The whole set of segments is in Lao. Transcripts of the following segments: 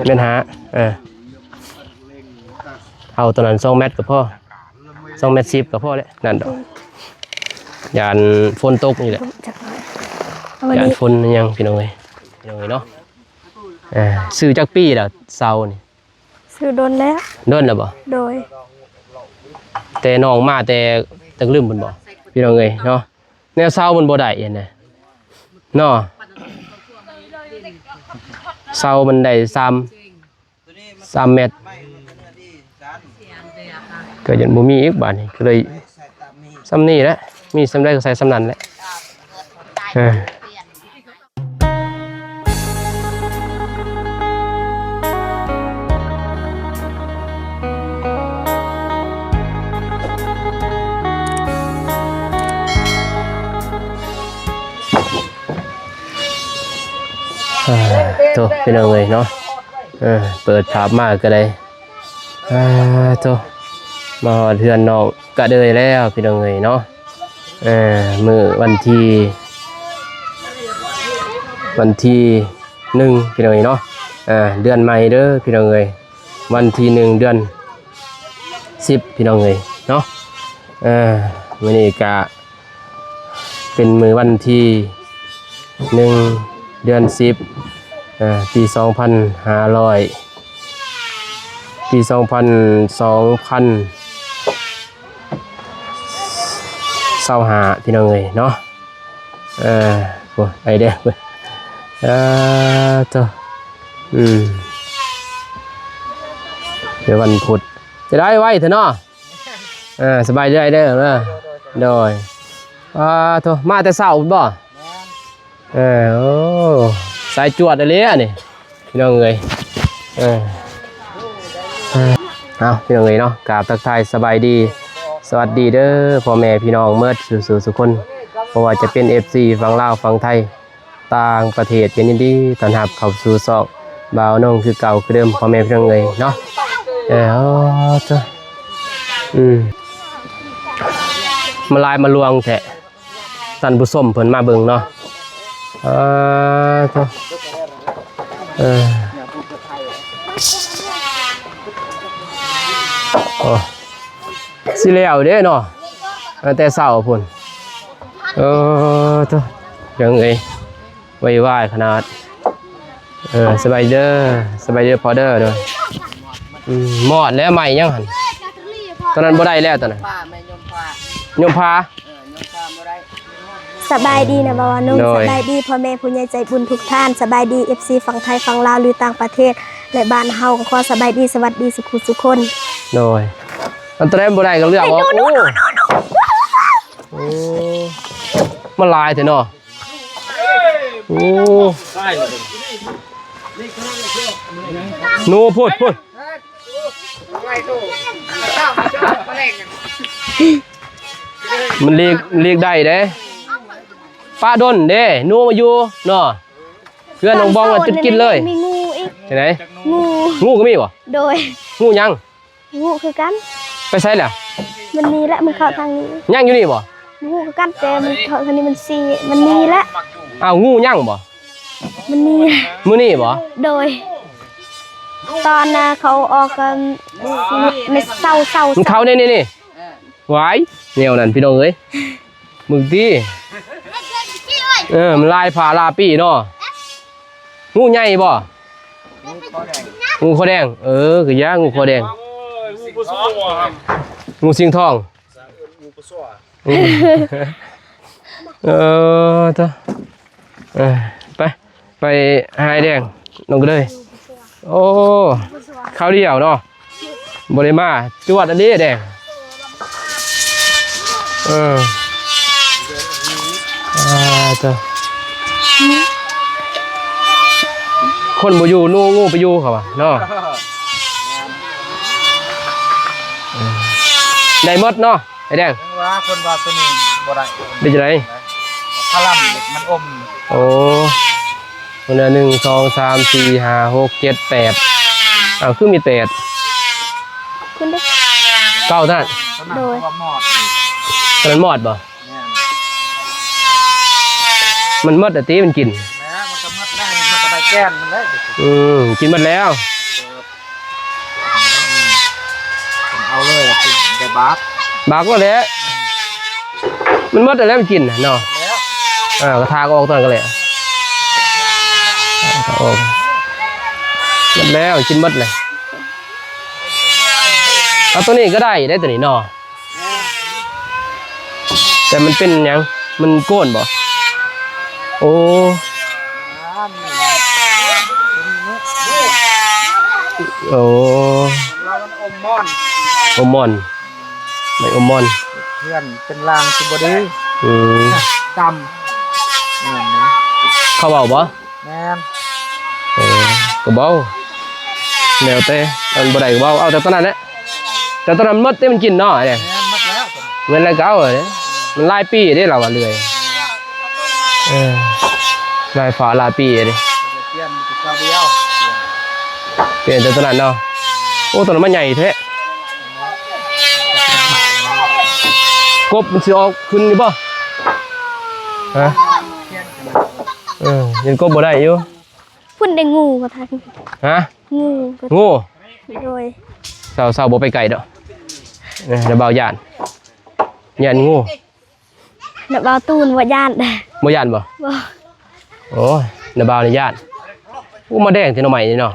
ແມັດຫ້າ ເອີ ເອົາຕົວນັ້ນສອງແມັດກໍພໍ ສອງແມັດສິບກໍພໍແຫຼະ ນັ້ນດອກ ຢ້ານຝົນຕົກນີ້ແຫຼະ ເອົາອັນນີ້ ຢ້ານຝົນຫຍັງ ພີ່ນ້ອງເອີຍ ພີ່ນ້ອງເອີຍເນາະ ເອີ ຊື້ຈັກປີແລ້ວເສົານີ້? ຊື້ດົນແລ້ວ ດົນແລ້ວບໍ່? ໂດຍ ແຕ່ນ້ອງມາແຕ່ຕັກລຶມພຸ້ນບໍ່ ພີ່ນ້ອງເອີຍເນາະ ແນວເສົາມັນບໍ່ໄດ້ຫັ້ນນະເນາະ ເສົາມັນໄດ້ສາມ ສາມແມັດ ກໍຍັງບໍ່ມີອີກ ບາດນີ້ກໍເລີຍສ່ຳນີ້ແຫຼະ ມີສ່ຳໃດກໍໃສ່ສ່ຳນັ້ນແຫຼະ ເອີ. ອ່າ ໂທ້ ພີ່ນ້ອງເອີຍເນາະ ເອີ ເປີດພາບມາກໍໄດ້ ອ່າ ໂທ້ ມາຮອດເຮືອນນ້ອງກະເດີຍແລ້ວ ພີ່ນ້ອງເອີຍເນາະ ເອີ ມື້ວັນທີ ວັນທີໜຶ່ງ ພີ່ນ້ອງເອີຍເນາະ ເອີ ເດືອນໃໝ່ເດີ ພີ່ນ້ອງເອີຍ ວັນທີໜຶ່ງ ເດືອນສິບ ພີ່ນ້ອງເອີຍເນາະ ເອີ ມື້ນີ້ກະເປັນມື້ວັນທີໜຶ່ງ ເດືອນສິບ ເອີ ປີສອງພັນຫ້າຮ້ອຍ ປີສອງພັນ ສອງພັນຊາວຫ້າ ພີ່ນ້ອງເອີຍເນາະ ເອີ ໂອ້ ໄອແດງ ເອີ ໂທ້ ອືມ ເປັນວັນພຸດ ຈະໄດ້ໄວແທ້ເນາະ ເອີ ສະບາຍໃຈເດີ ເດີ ໂດຍ ອ່າ ໂທ້ ມາແຕ່ເຊົ້າພຸ້ນບໍ່? ແມ່ນ ເອີ ໂອ້ ສາຍຈວດອີ່ຫຼີອັນນີ້ ພີ່ນ້ອງເອີຍ ເອີ ເອີ ເອົາ ພີ່ນ້ອງເອີຍເນາະ ກາບທັກທາຍສະບາຍດີ ສະຫວັດດີເດີ ພໍ່ແມ່ພີ່ນ້ອງເໝິດສູ່ໆ ສູ່ຄົນ ບໍ່ວ່າຈະເປັນ ເອັຟຊີ ຝັ່ງລາວ ຝັ່ງໄທ ຕ່າງປະເທດ ກໍຍິນດີຕ້ອນຮັບເຂົ້າສູ່ຊ່ອງບ່າວນົງຄືເກົ່າຄືເດີມ ພໍ່ແມ່ພີ່ນ້ອງເອີຍເນາະ ເອີ ໂອ້ ໂທ້ ອືມ ມາຫຼາຍມາຫຼວງແທ້ ທ່ານຜູ້ຊົມເພິ່ນມາເບິ່ງເນາະ ເອີ ໂທ້ ເອີ ໂອ້ ຊິແລ້ວເດ້ເນາະ ຕັ້ງແຕ່ເຊົ້າພຸ້ນ ເອີ ໂທ້ ຍັງເອີຍ ໄວວາຍຂະໜາດ ເອີ ສະບາຍດີເດີ ສະບາຍດີພໍ່ເດີ ໂດຍ ອືມ ມອດແລ້ວ ໄມ້ຫຍັງຫັ້ນ ຕອນນັ້ນບໍ່ໄດ້ແລ້ວຕອນນັ້ນ ຍົມພາ ເອີ ຍົມພາບໍ່ໄດ້ ສະບາຍດີນະບ່າວນົງ ໂດຍ ສະບາຍດີພໍ່ແມ່ຜູ້ໃຫຍ່ໃຈບຸນທຸກທ່ານ ສະບາຍດີ ເອັຟຊີ ຝັ່ງໄທ ຝັ່ງລາວ ຫຼື ຕ່າງປະເທດ ແລະ ບ້ານເຮົາ ກໍຂໍສະບາຍດີ ສະຫວັດດີສູ່ຄູ່ສູ່ຄົນ ໂດຍ ອັນຕະໃດບໍ່ໄດ້ກໍເລືອກເອົາ ໂອ້ ໂອ້ ມັນຫຼາຍແທ້ເນາະ ໂອ້ ໂນ ພຸ້ນ ພຸ້ນ ມັນຫຼີກ ຫຼີກໄດ້ເດ້ ປະດົນເດ້ ໂນມາຢູ່ເນາະ ເຮືອນນ້ອງບອງລະຈຸດກິນເລີຍ ມີງູອີກ ຈັ່ງໃດ ງູ ງູກໍມີບໍ່? ໂດຍ ງູຫຍັງ? ຮູ້ຄືກັນ ໄປໃສລະ? ມັນມີແຫຼະ ມັນເຂົ້າທາງນີ້ ຍັງຢູ່ນີ້ບໍ່? ຮູ້ຄືກັນ ແຕ່ມັນເຂົ້າທາງນີ້ ມັນຊີ້ ມັນມີແຫຼະ ອ້າວ ງູຍັງບໍ່? ມັນມີ ມື້ນີ້ບໍ່? ໂດຍ ຕອນນະ ເຂົາອອກ ເອີ ມື້ເຊົ້າ ເຊົ້າ ມັນເຂົ້າໃນນີ້ ນີ້ ຫວາຍ ແນວນັ້ນ ພີ່ນ້ອງເອີຍ ມຶງຕິ ເອີ ມັນລາຍຜ້າລາປີ້ເນາະ ງູໃຫຍ່ບໍ່? ງູຄໍແດງ ເອີ ກະຢ່າ ງູຄໍແດງ ງູສິງທອງ ເອີ ໂທ້ ເອີ ໄປ ໄປຫາອ້າຍແດງ ນ້ອງກະເດີຍ ໂອ້ ຄາວດຽວເນາະ ບໍ່ໄດ້ມາ ຈວດອີ່ຫຼີແດງ ເອີ ອ່າ ໂທ້ ຄົນບໍ່ຢູ່ ງູ ງູໄປຢູ່ ເຂົາວ່າເນາະ ເອີ ໄດ້ໝົດເນາະ ໄອ້ແດງ ວ່າເພິ່ນວ່າໂຕນີ້ບໍ່ໄດ້ ເປັນຈັ່ງໃດ? ພະລຳມັນອົມ ໂອ້ ເບິ່ງເດີ ໜຶ່ງ ສອງ ສາມ ສີ່ ຫ້າ ຫົກ ເຈັດ ແປດ ອ້າວ ຄືມີແປດ ເກົ້ານັ້ນ ໂດຍ ໂຕນັ້ນມອດບໍ່? ແມ່ນ ມັນໝົດແລ້ວຕິ ມັນກິນ ແມ່ນ ມັນກໍໝົດແລ້ວ ມັນກໍໄດ້ແກ່ນມັນແລ້ວ ອືມ ກິນໝົດແລ້ວ ເອົາເລີຍ ເປັນແບບບາກ ບາກໂລດແຫຼະ ມັນໝົດແລ້ວ ມັນກິນເນາະ ແລ້ວ ເອີ ກໍຖາກອອກຕອນນັ້ນກໍແຫຼະ ຖາກອອກ ໝົດແລ້ວ ກິນໝົດແລ້ວ ເອົາໂຕນີ້ກໍໄດ້ເດ້ ໂຕນີ້ເນາະ. ແຕ່ມັນເປັນຫຍັງ? ມັນໂກນບໍ່? ໂອ້ ໂອ້ ລາວມັນອົມໝອນ ອົມໝອນ ໄມ້ອົມໝອນ ເພື່ອນເປັນລາງຊິບໍ່ດີ ອືມ ດຳ ແມ່ນນະ ເຂົາເວົ້າບໍ່? ແມ່ນ ເອີ ກໍເວົ້າ ແລ້ວແຕ່ ອັນບໍ່ໄດ້ກໍເວົ້າ ເອົາແຕ່ຕອນນັ້ນແຫຼະ ແຕ່ຕອນນັ້ນໝົດເດ້ມັນກິນເນາະ ອັນນີ້ ແມ່ນໝົດແລ້ວ ເງິນລະກໍເອົາເດ້ ມັນຫຼາຍປີເດ້ລາວວ່າເລື່ອຍ ເອີ ຫຼາຍຟ້າຫຼາຍປີເດ້ ປ່ຽນແຕ່ຕອນນັ້ນເນາະ ໂອ້ ຕອນນັ້ນມັນໃຫຍ່ແທ້ ກົບມັນຊິອອກຂຶ້ນຢູ່ບໍ່? ຮະ? ເອີ ຍັງກົບບໍ່ໄດ້ຢູ່ ພຸ້ນໄດ້ງູບໍ່ທັນ ຮະ? ງູ ງູ ໂດຍ ເຊົາໆ ບໍ່ໄປໃກ້ດອກ ເອີ ລະບ່າວຢ້ານ ຢ້ານງູ ລະບ່າວຕູນບໍ່ຢ້ານ ບໍ່ຢ້ານບໍ່? ບໍ່ ໂອ້ຍ ລະບ່າວນີ້ຢ້ານ ໂອ້ ມາແດງແຕ່ໜໍ່ໄມ້ນີ້ເນາະ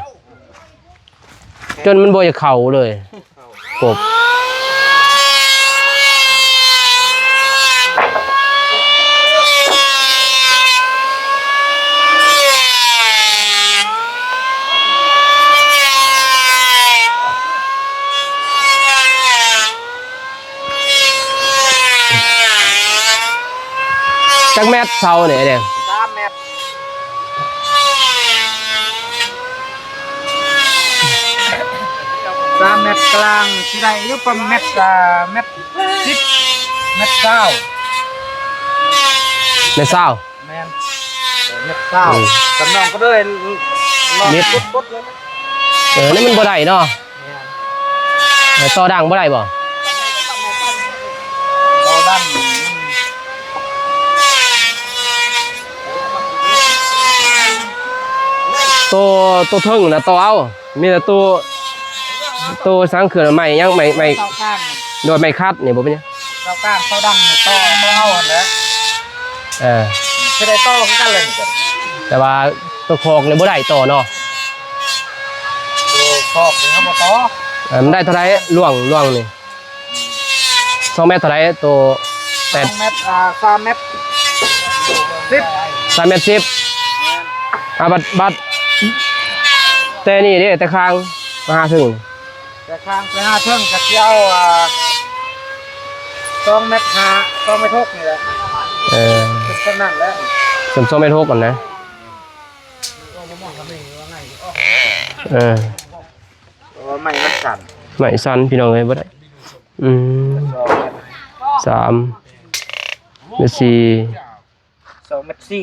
ຈົນມັນບໍ່ຢາກເຂົ້າເລີຍ ກົບ ຈັກແມັດເສົານີ້ເດ້? ສາມແມັດ ສາມແມັດກາງ ຊິໄດ້ຢູ່ປະມານແມັດ ເອີ ແມັດສິບ ແມັດຊາວ ແມັດຊາວ ແມ່ນ ເອີ ແມັດຊາວ ອືມ ກຳນອງກໍເລີຍ ເມັດ ປົດໆ ເລີຍ ເອີ ນີ້ມັນບໍ່ໄດ້ເນາະ ແມ່ນ ເອີ ຕໍ່ດັງບໍ່ໄດ້ບໍ່? ຕໍ່ດັງ ໂຕ ໂຕເທິງນະຕໍ່ເອົາ ມີແຕ່ໂຕ ໂຕສັງເຂືອນໄມ້ຫຍັງ ໄມ້ ໄມ້ ເສົາກາງ ໂດຍໄມ້ຄັດນີ້ບໍ່ເປັນຫຍັງ ເສົາກາງ ເສົາດຳນີ້ຕໍ່ ຕໍ່ເອົາຫັ້ນແຫຼະ ເອີ ຊິໄດ້ຕໍ່ຄືກັນເລີຍ ແຕ່ວ່າໂຕຄອກນີ້ບໍ່ໄດ້ຕໍ່ເນາະ ໂຕຄອກນີ້ເຮົາບໍ່ຕໍ່ ເອີ ມັນໄດ້ເທົ່າໃດ ລວງ ລວງນີ້? ສອງແມັດເທົ່າໃດ? ໂຕແປດ ສອງແມັດ ອ່າ ສາມແມັດສິບ ສາມແມັດສິບ ອ່າ ບັດ ບັດ ແຕ່ນີ້ເດ້ ແຕ່ຄາງມາຫາເທິງ ແຕ່ຄາງໄປຫາເທິງກໍຊິເອົາ ອ່າ ສອງແມັດຫ້າ ສອງແມັດຫົກນີ້ແຫຼະ ເອີ ເປັນສ່ຳນັ້ນແຫຼະ ສ່ຳສອງແມັດຫົກຫັ້ນນະ ເອີ. ເພາະວ່າໄມ້ມັນສັ້ນ ໄມ້ສັ້ນພີ່ນ້ອງເອີຍ ບໍ່ໄດ້ ອືມ ສາມ ແມັດສີ່ ສອງແມັດສີ່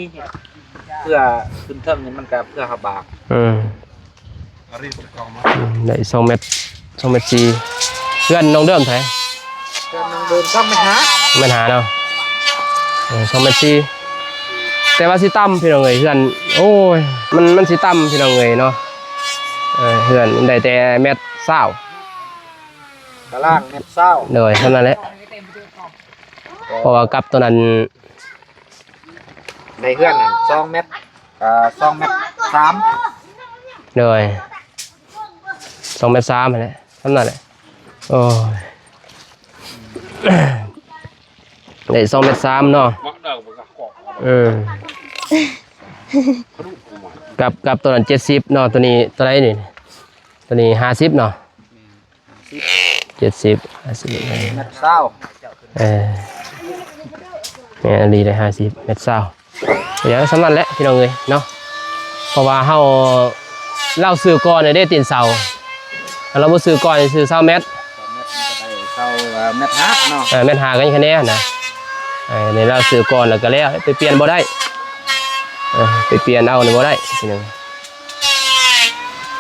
ເພື່ອຂຶ້ນເທິງນີ້ມັນກະເພື່ອເຮົາບາກ ອືມ ອືມ ໄດ້ສອງແມັດ ສອງແມັດສີ່ ເຮືອນນ້ອງເດີມເທົ່າໃດ? ເຮືອນນ້ອງເດີມສອງແມັດຫ້າ ສອງແມັດຫ້າເນາະ ເອີ ສອງແມັດສີ່ ແຕ່ວ່າຊິຕ່ຳພີ່ນ້ອງເອີຍ ເຮືອນ ໂອ້ຍ ມັນ ມັນຊິຕ່ຳພີ່ນ້ອງເອີຍເນາະ ເອີ ເຮືອນໄດ້ແຕ່ແມັດຊາວ ຕາລ່າງແມັດຊາວ ໂດຍ ເທົ່ານັ້ນແຫຼະ ເພາະວ່າກັບຕົວນັ້ນ ໃນເຮືອນນັ້ນສອງແມັດ ເອີ ສອງແມັດສາມ ໂດຍ ສອງແມັດສາມຫັ້ນແຫຼະ ສ່ຳນັ້ນແຫຼະ ໂອ້ຍ ໄດ້ສອງແມັດສາມເນາະ ເອີ ກັບ ກັບຕົວນັ້ນເຈັດສິບເນາະ ຕົວນີ້ເທົ່າໃດນີ້ ຕົວນີ້ຫ້າສິບເນາະ ເຈັດສິບ ຫ້າສິບ ແມັດຊາວ ເອີ ແມ່ນອີ່ຫຼີເດ້ ຫ້າສິບ ແມັດຊາວ ກໍຢ່າງສ່ຳນັ້ນແຫຼະພີ່ນ້ອງເອີຍເນາະ ເພາະວ່າເຮົາ ລາວຊື້ກ່ອນເດ້ຕີນເສົາ ລາວບໍ່ຊື້ກ່ອນ ຊື້ຊາວແມັດ ຊາວແມັດມັນກໍໄດ້ຊາວ ເອີ ແມັດຫ້າເນາະ ເອີ ແມັດຫ້າກໍຍັງຄະແນນນະ ເອີ ນີ້ລາວຊື້ກ່ອນແລ້ວກໍແລ້ວ ໄປປ່ຽນບໍ່ໄດ້ ເອີ ໄປປ່ຽນເອົານີ້ບໍ່ໄດ້ພີ່ນ້ອງ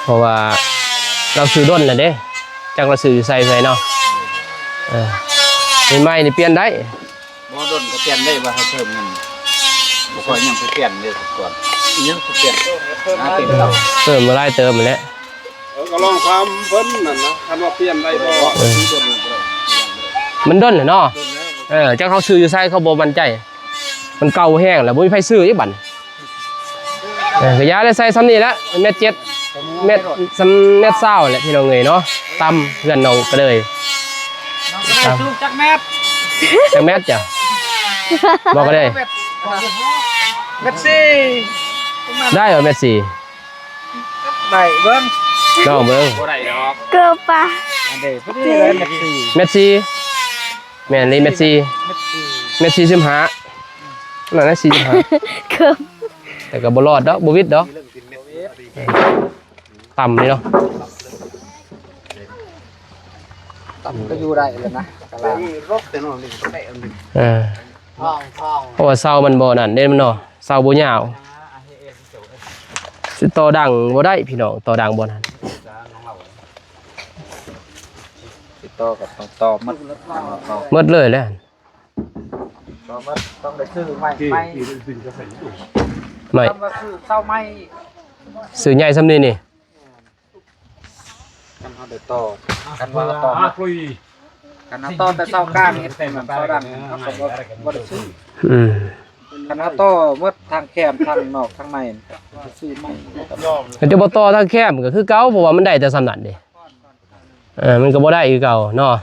ເພາະວ່າລາວຊື້ດົນແລ້ວເດ້ ຈັກລາວຊື້ຢູ່ໃສໃສເນາະ ເອີ ໃໝ່ໆນີ້ປ່ຽນໄດ້ ບໍ່ດົນກໍປ່ຽນໄດ້ ວ່າເຮົາເຕີມເງິນ ບໍ່ຄ່ອຍຍັງໄປປ່ຽນເດ້ ກ່ອນ ຍັງໄປປ່ຽນ ຫາເຕັມເຕົາ ເຕີມມາຫຼາຍເຕີມແລ້ວ. ກໍລອງຖາມເພິ່ນນັ້ນນະ ຄັນວ່າປ່ຽນໄດ້ບໍ່? ເອີ ມັນດົນແລ້ວເນາະ. ເອີ ຈັກເຮົາຊື້ຢູ່ໃສ ເຂົາບໍ່ໝັ້ນໃຈ. ມັນເກົ່າແຮງແລ້ວ ບໍ່ມີໃຜຊື້ອີກບັດນີ້. ເອີ ກໍຢ່າໄດ້ໃສ່ສ່ຳນີ້ແຫຼະ ແມັດເຈັດ ແມັດ ສ່ຳແມັດຊາວແຫຼະ ພີ່ນ້ອງເອີຍເນາະ. ຕຳເຮືອນນ້ອງກະເດີຍ. ນ້ອງກະເດີຍ ຕຳ ສູງຈັກແມັດ? ຈັກແມັດຈ້ະ? ບໍ່ກະເດີຍ ແມັດ ແມັດສີ່ ໄດ້ບໍ່ແມັດສີ່? ໄດ້ ເບິ່ງ ລອງເບິ່ງ. ບໍ່ໄດ້ດອກ ເກີບປະ ອັນເດ ພໍດີເລີຍ ແມັດສີ່ ແມັດສີ່. ແມ່ນອີ່ຫຼີ ແມັດສີ່ ແມັດສີ່ ແມັດສີ່ສິບຫ້າ ນັ້ນນະ ສີ່ສິບຫ້າ ເກີບ. ແຕ່ກໍບໍ່ລອດດອກ ບໍ່ຫວິດດອກ ຕ່ຳນີ້ເນາະ. ຕ່ຳກໍຢູ່ໄດ້ແລ້ວນະ ກະລາງ ເອີ ເພາະວ່າເສົາມັນບໍ່ນັ້ນເດ້ ມັນເນາະ ເສົາບໍ່ຍາວ. ຊິຕໍ່ດັງບໍ່ໄດ້ພີ່ນ້ອງ ຕໍ່ດັງບໍ່ນັ້ນ. ຕິດຕໍ່ກັບ ຕໍ່ໝົດ ໝົດເລີຍແຫຼະ. ຕໍ່ໝົດ ຕ້ອງໄດ້ຊື້ໃໝ່ ໃໝ່ ໃໝ່ ຕ້ອງໄດ້ຊື້ເສົາໃໝ່ ຊື້ໃຫຍ່ສ່ຳນີ້ນີ້. ຄັນເຮົາໄດ້ຕໍ່ ຄັນວ່າເຮົາຕໍ່ ຄັນເຮົາຕໍ່ແຕ່ເສົາກາງເຮັດໃຫ້ມັນເສົາດັງ ເຮົາກໍບໍ່ ບໍ່ໄດ້ຊື້. ອືມ ຄັນເຮົາຕໍ່ໝົດທາງແຄມ ທາງນອກ ທາງໃນ ກໍຊື້ໃໝ່. ຄັນຈະບໍ່ຕໍ່ທາງແຄມກໍຄືເກົ່າ ເພາະວ່າມັນໄດ້ແຕ່ສ່ຳນັ້ນເດ້. ເອີ ມັນກໍບໍ່ໄດ້ຄືເກົ່າເນາະ.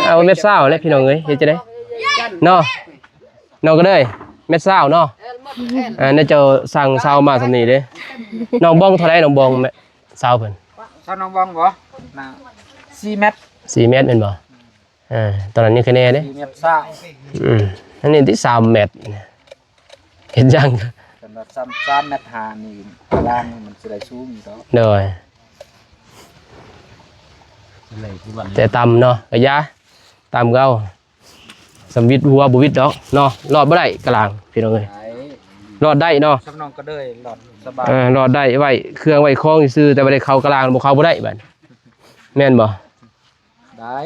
ເອົາແມັດຊາວແຫຼະພີ່ນ້ອງເອີຍ ເຮັດຈັ່ງໃດເນາະ. ນ້ອງກະເດີຍ ແມັດຊາວເນາະ. ເອີ ໝົດແມ່ນ ອ່າ ນາຍເຈົ້າສັ່ງເສົາມາສ່ຳນີ້ເດ້. ນ້ອງບອງເທົ່າໃດ ນ້ອງບອງ ແມັດຊາວເພິ່ນ? ຊາວນ້ອງບອງບໍ່? ນະ ສີ່ແມັດ ສີ່ແມັດແມ່ນບໍ່? ເອີ ຕອນນັ້ນຍັງຄະແນເດ້ ສີ່ແມັດຊາວ. ອືມ ອັນນີ້ຕິ ສາມແມັດ ເຮັດຫຍັງ? ຄັນວ່າສາມ ສາມແມັດຫ້ານີ້ ຕາລາງນີ້ມັນຊິໄດ້ສູງຢູ່ດອກ. ໂດຍ ແຕ່ຕ່ຳເນາະ ກະຢ່າ ຕ່ຳເກົ່າ. ສ່ຳຫວິດຫົວບໍ່ຫວິດດອກເນາະ ລອດບໍ່ໄດ້ກະລາງ ພີ່ນ້ອງເອີຍ. ໄດ້ ລອດໄດ້ເນາະ ສ່ຳນ້ອງກະເດີຍ ລອດສະບາຍ. ເອີ ລອດໄດ້ ໄວ້ເຄື່ອງໄວ້ຂອງຊື່ໆ ແຕ່ວ່າໄດ້ເຂົ້າກະລາງ ບໍ່ເຂົ້າບໍ່ໄດ້ບາດ ແມ່ນບໍ່? ໄດ້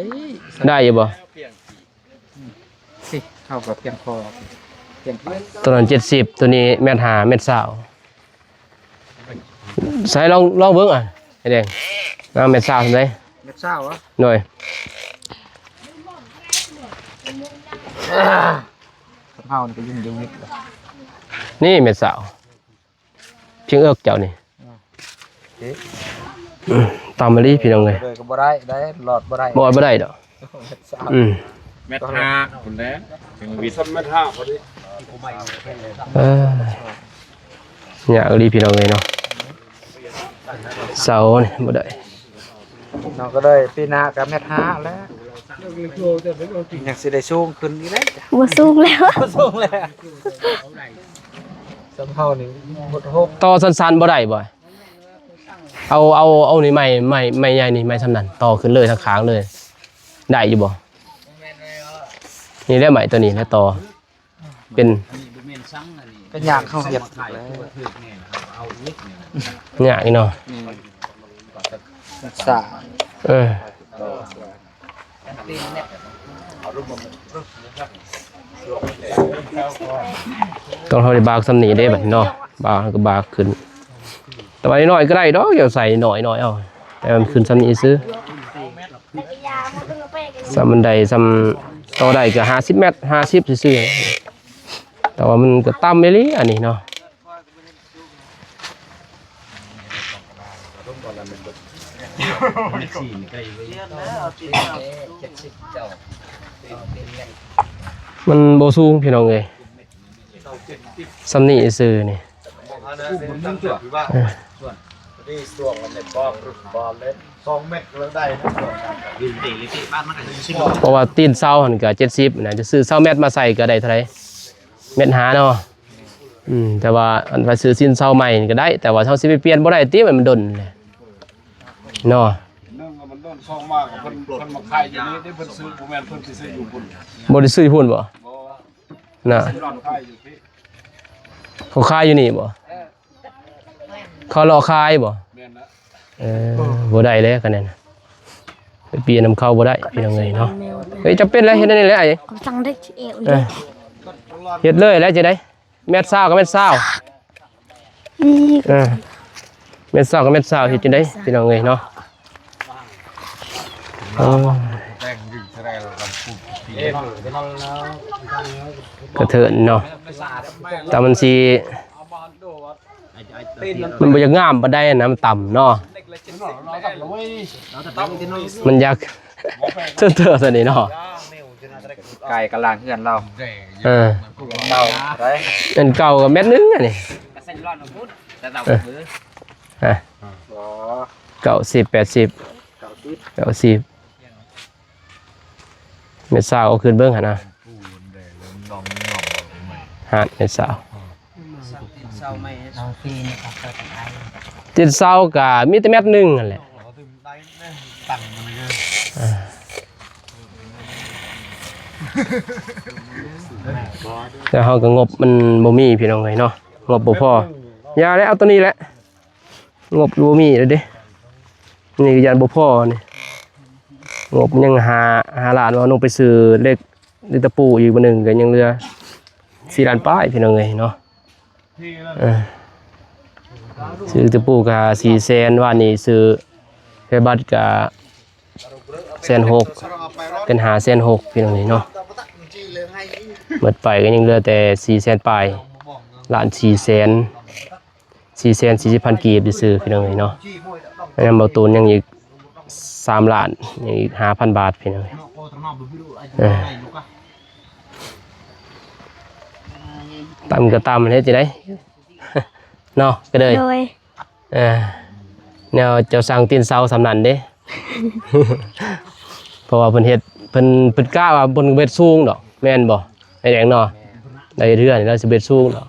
ໄດ້ຢູ່ບໍ່? ຊິ ເຮົາກໍພຽງພໍ ພຽງພໍ. ໂຕນັ້ນເຈັດສິບ ໂຕນີ້ແມັດຫ້າ ແມັດຊາວ. ໃສ່ລອງ ລອງເບິ່ງ ອ່ະ ໄອ້ແດງ ເອົາແມັດຊາວສ່ຳໃດ? ແມັດຊາວຫວາ? ໂດຍ ເຮົານີ້ກໍຍິງຢູ່ວິດ ນີ້ແມັດຊາວ. ພຽງເອິກເຈົ້ານີ້ ເອີ ຕ່ຳອີ່ຫຼີພີ່ນ້ອງເອີຍ. ເລີຍກໍບໍ່ໄດ້ ໄດ້ ລອດບໍ່ໄດ້ ລອດບໍ່ໄດ້ດອກ. ອືມ ແມັດຫ້າພຸ້ນແຫຼະ ເຖິງວິດ ແມັດຫ້າພໍດີ. ເອີ ຍາກອີ່ຫຼີພີ່ນ້ອງເອີຍເນາະ ເສົານີ້ບໍ່ໄດ້. ນ້ອງກະເດີຍ ປີໜ້າກໍແມັດຫ້າແລ້ວ ຍັງຊິໄດ້ສູງຂຶ້ນອີກເດ້. ບໍ່ສູງແລ້ວ ບໍ່ສູງແລ້ວ. ສ່ຳເຮົານີ້ໝົດຫົກ ຕໍ່ສັ້ນໆບໍ່ໄດ້ບໍ່? ເອົາ ເອົາ ເອົານີ້ໄມ້ ໄມ້ ໄມ້ໃຫຍ່ນີ້ ໄມ້ສ່ຳນັ້ນ ຕໍ່ຂຶ້ນເລີຍທາງຂ້າງເລີຍ ໄດ້ຢູ່ບໍ່? ນີ້ແຫຼະໄມ້ໂຕນີ້ແຫຼະຕໍ່ ເປັນ ກໍຍາກເຮົາເຮັດ ຍາກອີ່ເນາະ. ອືມ ສາ ເອີ ຕ້ອງເຮົາໄດ້ບາກສ່ຳນີ້ເດ້ບັດນີ້ເນາະ ບາກກໍບາກຂຶ້ນ ແຕ່ວ່ານ້ອຍໆກໍໄດ້ດອກ ເຈົ້າໃສ່ນ້ອຍໆເອົາ ແຕ່ມັນຂຶ້ນສ່ຳນີ້ຊື່. ສ່ຳບັນໄດ ສ່ຳຕໍ່ໄດ້ກໍຫ້າສິບແມັດ ຫ້າສິບຊື່ໆ ແຕ່ວ່າມັນກໍຕ່ຳອີ່ຫຼີອັນນີ້ເນາະ. ມັນບໍ່ສູງພີ່ນ້ອງເອີຍ ສ່ຳນີ້ຊື່ນີ້. ເອີ ເພາະວ່າຕີນເສົາຫັ້ນກໍເຈັດສິບນະ ຈະຊື້ເສົາແມັດມາໃສ່ກໍໄດ້ເທົ່າໃດ? ແມັດຫ້າເນາະ. ອືມ ແຕ່ວ່າອັນວ່າຊື້ຕີນເສົາໃໝ່ນີ້ກໍໄດ້ ແຕ່ວ່າເຮົາຊິໄປປ່ຽນບໍ່ໄດ້ຕິ ມັນດົນແຫຼະເນາະ. ໜຶ່ງມັນໂດນ ສອງມາກໍເພິ່ນ ເພິ່ນມາຂາຍຢູ່ນີ້ເດ້ ເພິ່ນຊື້ ບໍ່ແມ່ນເພິ່ນຊິຊື້ຢູ່ພຸ້ນ. ບໍ່ໄດ້ຊື້ຢູ່ພຸ້ນບໍ່? ບໍ່ ນະ ເພິ່ນມາຂາຍຢູ່ພີ້. ເຂົາຂາຍຢູ່ນີ້ບໍ່? ເອີ ເຂົາເລາະຂາຍບໍ່? ແມ່ນລະ. ເອີ ບໍ່ໄດ້ແລ້ວຄັນນັ້ນ ໄປປ່ຽນນຳເຂົາບໍ່ໄດ້ພີ່ນ້ອງເອີຍເນາະ. ເອີ ຈຳເປັນແລ້ວ ເຮັດແນວນີ້ແຫຼະ ເອີ ເຮັດເລີຍແລ້ວຈັ່ງໃດ. ແມັດຊາວກໍແມັດຊາວ ອີກ ເອີ ແມ່ນຊາວກັບແມ່ນຊາວ ເຮັດຈັ່ງໃດພີ່ນ້ອງເອີຍເນາະ? ໂອ້ຍ ກະເທີນເນາະ ແຕ່ມັນຊິ ມັນບໍ່ຢາກງາມປານໃດນະ ມັນຕ່ຳເນາະ ມັນຢາກເທີໆ ຊັ້ນນີ້ເນາະ. ໄກ່ກະລາງເຮືອນລາວ ເອີ ເກົ່າເທົ່າໃດ? ອັນເກົ່າກໍແມັດໜຶ່ງອັນນີ້ ເອີ ເກົ້າສິບ ແປດສິບ ເກົ້າສິບ ແມ່ນຊາວເອົາຂຶ້ນເບິ່ງຫັ້ນນະ ຫາດແມ່ນຊາວ ຕີນເສົາກໍມີແຕ່ແມັດໜຶ່ງຫັ້ນແຫຼະ. ແຕ່ເຮົາກໍງົບມັນບໍ່ມີພີ່ນ້ອງເອີຍເນາະ ງົບບໍ່ພໍ ຢ່າແຫຼະ ເອົາໂຕນີ້ແຫຼະ ງົບບໍ່ມີແລ້ວເດ້ ນີ້ກໍຢ້ານບໍ່ພໍນີ້ ງົບຍັງຫ້າ ຫ້າລ້ານ ວ່າລົງໄປຊື້ເຫຼັກ ຫຼືຕະປູອີກມື້ໜຶ່ງກໍຍັງເຫຼືອສີ່ລ້ານປາຍພີ່ນ້ອງເອີຍເນາະ. ເອີ ຊື້ຕະປູກໍສີ່ແສນ ວານນີ້ຊື້ແຜ່ບັດກໍແສນຫົກ ເປັນຫ້າແສນຫົກພີ່ນ້ອງເອີຍເນາະ. ໝົດໄປກໍຍັງເຫຼືອແຕ່ສີ່ແສນປາຍ ລ້ານສີ່ແສນ ສີ່ແສນສີ່ສິບພັນກີບຊື່ໆ ພີ່ນ້ອງເອີຍເນາະ. ແລ້ວນຳເບົາຕູນຍັງອີກສາມລ້ານ ຍັງອີກຫ້າພັນບາດ ພີ່ນ້ອງເອີຍ. ເອີ ຕ່ຳກໍຕ່ຳ ເຮັດຈັ່ງໃດເນາະ ກະເລີຍ. ໂດຍ ເອີ ແນວເຈົ້າສັ່ງຕີນເສົາສ່ຳນັ້ນເດ້ ເພາະວ່າເພິ່ນເຮັດ ເພິ່ນ ເພິ່ນກະວ່າເພິ່ນບໍ່ເຮັດສູງດອກ ແມ່ນບໍ່ ໄອ້ແດງເນາະ? ໄດ້ເຮືອນແລ້ວຊິບໍ່ເຮັດສູງດອກ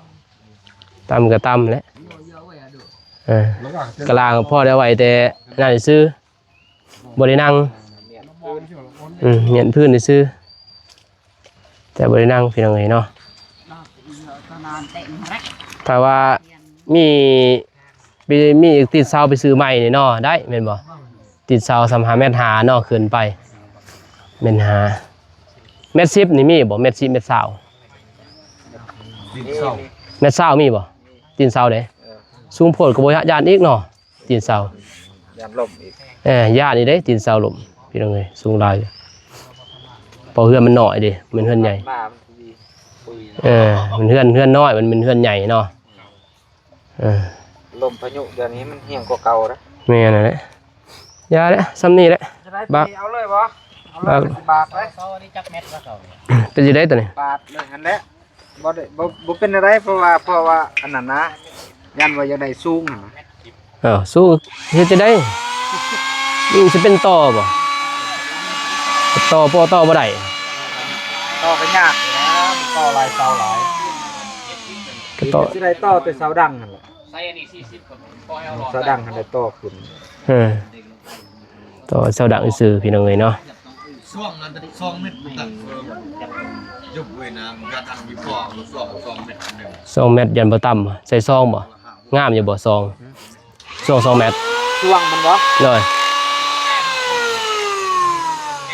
ຕ່ຳກໍຕ່ຳແຫຼະ. ເອີ ກະລາງພໍໄດ້ໄວ້ແຕ່ນັ້ນຊື່ ບໍ່ໄດ້ນັ່ງ ອືມ ມ້ຽນພື້ນຊື່ ແຕ່ບໍ່ໄດ້ນັ່ງ ພີ່ນ້ອງເອີຍເນາະ. ຖ້າວ່າມີ ມີ ມີຕີນເສົາໄປຊື້ໃໝ່ນີ້ເນາະ ໄດ້ແມ່ນບໍ່? ຕີນເສົາສ່ຳຫ້າແມັດຫ້າເນາະ ຂຶ້ນໄປແມັດຫ້າ ແມັດສິບນີ້ມີບໍ່? ແມັດສິບ ແມັດຊາວ ແມັດຊາວມີບໍ່? ຕີນເສົາເດ້ ເອີ ສູງໂພດກໍບໍ່ຢ້ານອີກເນາະ. ຕີນເສົາ ຢ້ານລົ້ມອີກ ເອີ ຢ້ານອີກເດ້ ຕີນເສົາລົ້ມ ພີ່ນ້ອງເອີຍ ສູງຫຼາຍ ເພາະເຮືອນມັນນ້ອຍເດ້ ແມ່ນເຮືອນໃຫຍ່ ເອີ ມັນເຮືອນ ເຮືອນນ້ອຍ ມັນເປັນເຮືອນໃຫຍ່ເນາະ. ເອີ ລົມພາຍຸດຽວນີ້ມັນແຮງກວ່າເກົ່າເດ້. ແມ່ນຫັ້ນແຫຼະ ຢ່າແຫຼະ ສ່ຳນີ້ແຫຼະ ບາກ ເອົາເລີຍບໍ່? ເອົາເລີຍ ບາກ ບາກເລີຍ ເປັນຈັ່ງໃດຕົວນີ້? ບາກເລີຍຫັ້ນແຫຼະ. ບໍ່ໄດ້ ບໍ່ ບໍ່ເປັນແນວໃດ ເພາະວ່າ ເພາະວ່າອັນນັ້ນນະ ຢ້ານວ່າຢາກໄດ້ສູງຫັ້ນນະ. ເອີ ສູງເຮັດຈັ່ງໃດ? ມັນຊິເປັນຕໍ່ບໍ່? ຕໍ່ບໍ່ ຕໍ່ບໍ່ໄດ້ ຕໍ່ກໍຍາກແຫຼະ ຕໍ່ຫຼາຍເສົາຫຼາຍ ກໍຕໍ່ ຊິໄດ້ຕໍ່ແຕ່ເສົາດັງຫັ້ນແຫຼະ ເສົາດັງຫັ້ນໄດ້ຕໍ່ຂຶ້ນ ເອີ. ຕໍ່ເສົາດັງຊື່ໆ ພີ່ນ້ອງເອີຍເນາະ. ສອງແມັດ ຢ້ານບໍ່ຕ່ຳ ໃສ່ສອງບໍ່? ງາມຢູ່ບໍ່ສອງ? ຊ່ວງສອງແມັດ ຊ່ວງມັນບໍ່? ໂດຍ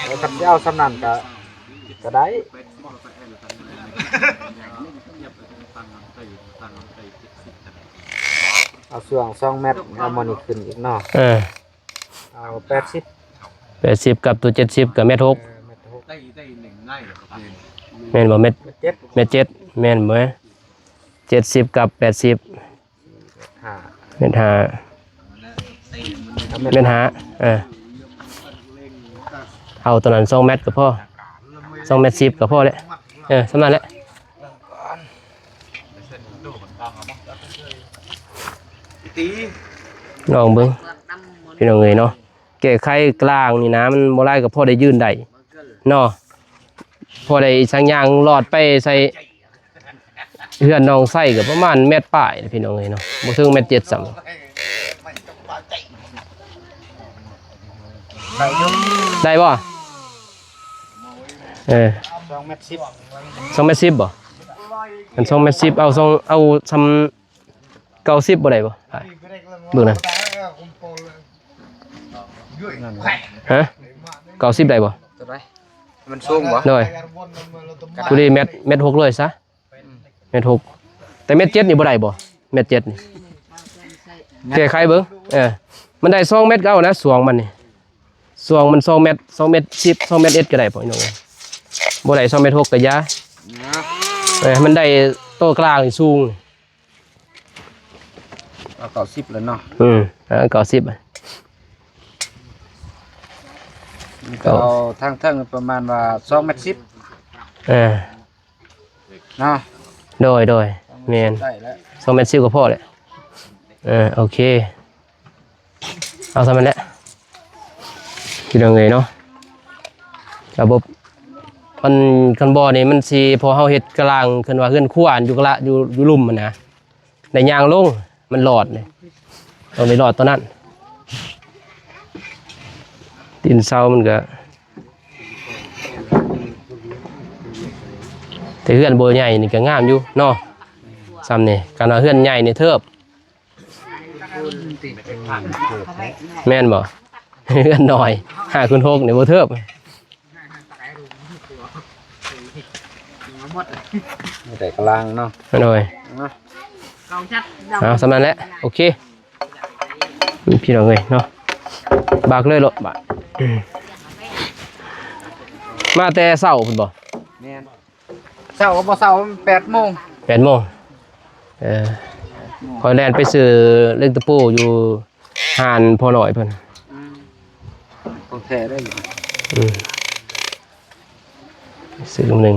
ເອີ ຄັນຊິເອົາສ່ຳນັ້ນກະ ກະໄດ້ ເອົາຊ່ວງສອງແມັດ ເອົາໝໍນີ້ຂຶ້ນອີກເນາະ ເອີ. ເອົາແປດສິບ ແປດສິບກັບຕົວເຈັດສິບກໍແມັດຫົກ ເອີ ແມັດຫົກ ແມ່ນບໍ່? ແມັດ ແມັດເຈັດ ແມັດເຈັດ ແມ່ນບໍ່? ເຈັດສິບກັບແປດສິບ ຫ້າ ແມັດຫ້າ ແມັດຫ້າ ເອີ ເອົາຕົວນັ້ນສອງແມັດກໍພໍ ສອງແມັດສິບກໍພໍແຫຼະ ເອີ ສ່ຳນັ້ນແຫຼະ. ລອງເບິ່ງພີ່ນ້ອງເອີຍເນາະ ແກ້ໄຂກະລາງນີ້ນະ ມັນບໍ່ຫຼາຍກໍພໍໄດ້ຢືນໄດ້ເນາະ ພໍໄດ້ສັງຍາງລອດໄປໃສ່ເຮືອນນ້ອງໄຊກໍປະມານແມັດປາຍພີ່ນ້ອງເອີຍເນາະ ບໍ່ເຖິງແມັດເຈັດຊ້ຳ. ໄດ້ຢູ່ ໄດ້ບໍ່? ເອີ ສອງແມັດສິບ ສອງແມັດສິບບໍ່? ອັນສອງແມັດສິບ ເອົາສອງ ເອົາສ່ຳເກົ້າສິບບໍ່ໄດ້ບໍ່? ເບິ່ງນັ້ນ ຮະ ເກົ້າສິບໄດ້ບໍ່? ຕົວໃດ? ມັນສູງບໍ່? ໂດຍ ຜູ້ນີ້ແມັດ ແມັດຫົກເລີຍຊະ ແມັດຫົກ ແຕ່ແມັດເຈັດນີ້ບໍ່ໄດ້ບໍ່? ແມັດເຈັດນີ້ ແກ້ໄຂເບິ່ງ ເອີ ມັນໄດ້ສອງແມັດກໍເອົານະ ຊ່ວງມັນນີ້ ຊ່ວງມັນສອງແມັດ ສອງແມັດສິບ ສອງແມັດເອັດກໍໄດ້ ພໍ່ນ້ອງເອີຍ ບໍ່ໄດ້ສອງແມັດຫົກກໍຢ່າ ເອີ ມັນໄດ້ໂຕກາງນີ້ສູງ ເອົາເກົ້າສິບແລ້ວເນາະ ອືມ ເອົາເກົ້າສິບ ກໍເອົາທາງເທິງປະມານວ່າສອງແມັດສິບ ເອີ ເນາະ ໂດຍ ໂດຍ ແມ່ນ ໄດ້ແລ້ວ ສອງແມັດສິບກໍພໍແຫຼະ ເອີ ໂອເຄ ເອົາສ່ຳນັ້ນແຫຼະ ພີ່ນ້ອງເອີຍເນາະ ລະບົບມັນ ຄັນບໍ່ນີ້ມັນຊິ ພໍເຮົາເຮັດກະລາງ ເອີ້ນວ່າເຮືອນຄົວ ຢູ່ກະລະ ຢູ່ ຢູ່ລຸ່ມຫັ້ນນະ ໄດ້ຍ່າງລົງ ມັນລອດເດ້ ຕ້ອງໄດ້ລອດຕົວນັ້ນ ຕີນເສົາມັນກະ ແຕ່ເຮືອນບໍ່ໃຫຍ່ນີ້ກະງາມຢູ່ເນາະ ສ່ຳນີ້ ຄັນວ່າເຮືອນໃຫຍ່ນີ້ເທີບ ແມ່ນບໍ່? ເຮືອນນ້ອຍ ຫ້າຄູນຫົກນີ້ບໍ່ເທີບ ມີແຕ່ກະລາງເນາະ ໂດຍ ເອົາ ເອົາສ່ຳນັ້ນແຫຼະ ໂອເຄ ພີ່ນ້ອງເອີຍເນາະ ບາກເລີຍໂລດບາດ ມາແຕ່ເຊົ້າພຸ້ນບໍ່? ແມ່ນ ເຊົ້າກໍບໍ່ເຊົ້າ ແປດໂມງ ແປດໂມງ ເອີ ຂ້ອຍແລ່ນໄປຊື້ເຫຼັກຕະປູຢູ່ຮ້ານພໍ່ນ້ອຍເພິ່ນ ອືມ ຂອງແທ້ໄດ໋ ອືມ ຊື້ໜຶ່ງ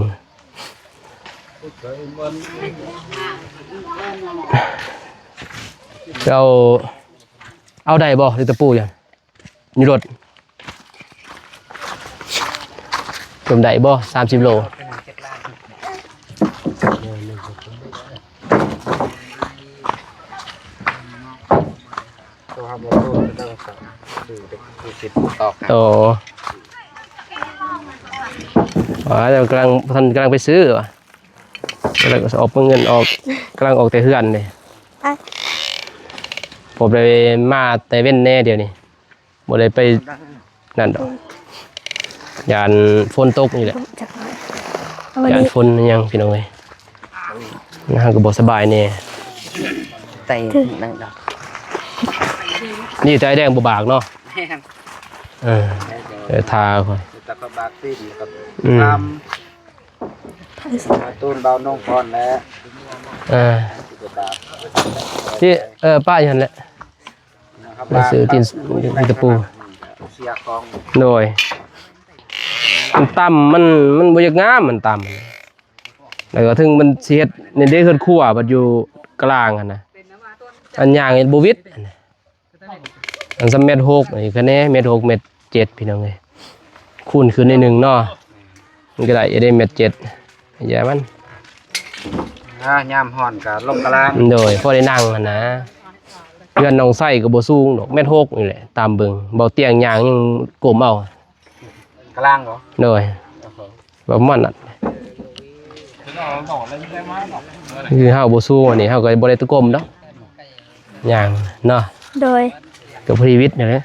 ເອົາ ເອົາໄດ້ບໍ່ເຫຼັກຕະປູຢູ່ ຢູ່ລົດ ລວມໄດ້ບໍ່ ສາມສິບໂລ ໂອ້ ວ່າແລ້ວກຳລັງ ທ່ານກຳລັງໄປຊື້ວ່າ ແລ້ວກໍອອກເງິນອອກ ກຳລັງອອກແຕ່ເຮືອນເດ້ ໄປ ຜົມໄດ້ມາແຕ່ເວັນແດ່ດຽວນີ້ ບໍ່ໄດ້ໄປນັ້ນດອກ ຢ້ານຝົນຕົກນີ້ແຫຼະ ຢ້ານຝົນຫຍັງພີ່ນ້ອງເອີຍ ນາງກໍບໍ່ສະບາຍແດ່ ໄຕນັ້ນດອກ ນີ້ແຕ່ໄອ້ແດງບໍ່ບາກເນາະ ແມ່ນ ເອີ ເອີ ທ່າຂ້ອຍ ແຕ່ກໍບາກຕີນກໍ ອືມ ຕາມ ກາຕູນເບົານົງກ່ອນແຫຼະ ເອີ ທີ່ ເອີ ປ້າຢູ່ຫັ້ນແຫຼະ ໄປຊື້ຕີນ ຕີນຕະປູ ໂດຍ ມັນຕ່ຳ ມັນ ມັນບໍ່ຢາກງາມ ມັນຕ່ຳ ແລ້ວກໍເຖິງມັນຊິເຮັດໃນເດ້ ເຮືອນຄົວບັດຢູ່ກະລາງຫັ້ນນະ ອັນຍ່າງເຮັດບໍ່ຫວິດ ອັນສຳແມັດຫົກນີ້ຄະແນນແມັດຫົກແມັດເຈັດ ພີ່ນ້ອງເອີຍ ຄູນຂຶ້ນໜ້ອຍໜຶ່ງເນາະ ມັນກໍໄດ້ຢູ່ເດ້ແມັດເຈັດ ຢ່າມັນ ອ່າ ຍາມຮ້ອນກໍລົງກະລາງ ໂດຍ ພໍໄດ້ນັ່ງຫັ້ນນະ ເຮືອນນ້ອງໄຊກໍບໍ່ສູງດອກ ແມັດຫົກນີ້ແຫຼະ ຕາມເບິ່ງ ເບົາຕຽງຍ່າງຍັງກົ້ມເອົາ ກະລາງບໍ່? ໂດຍ ປະມານນັ້ນ ຄືເຮົາບໍ່ສູງອັນນີ້ ເຮົາກໍບໍ່ໄດ້ຕະກົມດອກ ຍ່າງເນາະ ໂດຍ ກໍພໍດີຫວິດນີ້ແຫຼະ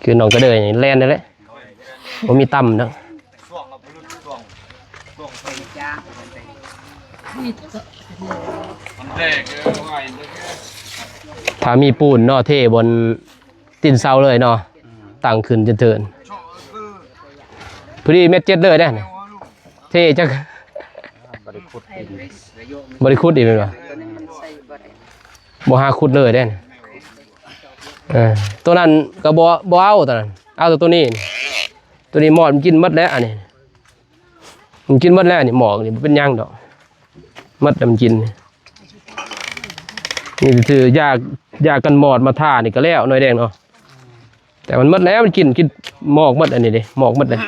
ຄືນ້ອງກະເດີຍນີ້ແລ່ນນີ້ແຫຼະ ບໍ່ມີຕ່ຳດອກ ຖ້າມີປູນເນາະ ເທບ່ອນ ຕີນເສົາເລີຍເນາະ ຕັ້ງຂຶ້ນຈະເທີນ ພໍດີແມັດເຈັດເລີຍເດ້ ເທຈັກ ບໍ່ໄດ້ຂຸດອີກ ບໍ່ໄດ້ຂຸດອີກແມ່ນບໍ່? ບໍ່ຫາຂຸດເລີຍເດ້ ເອີ ໂຕນັ້ນກໍບໍ່ ບໍ່ເອົາ ໂຕນັ້ນ ເອົາແຕ່ໂຕນີ້ ໂຕນີ້ມອດມັນກິນໝົດແລ້ວ ອັນນີ້ ມັນກິນໝົດແລ້ວນີ້ ໝອກນີ້ບໍ່ເປັນຫຍັງດອກ ໝົດແລ້ວມັນກິນ ນີ້ ນີ້ຄືຢາ ຢາກັນມອດມາທານີ້ກໍແລ້ວ ໜ້ອຍແດງເນາະ ແຕ່ມັນໝົດແລ້ວ ມັນກິນ ກິນໝອກໝົດ ອັນນີ້ເດ້ ໝອກໝົດເດ້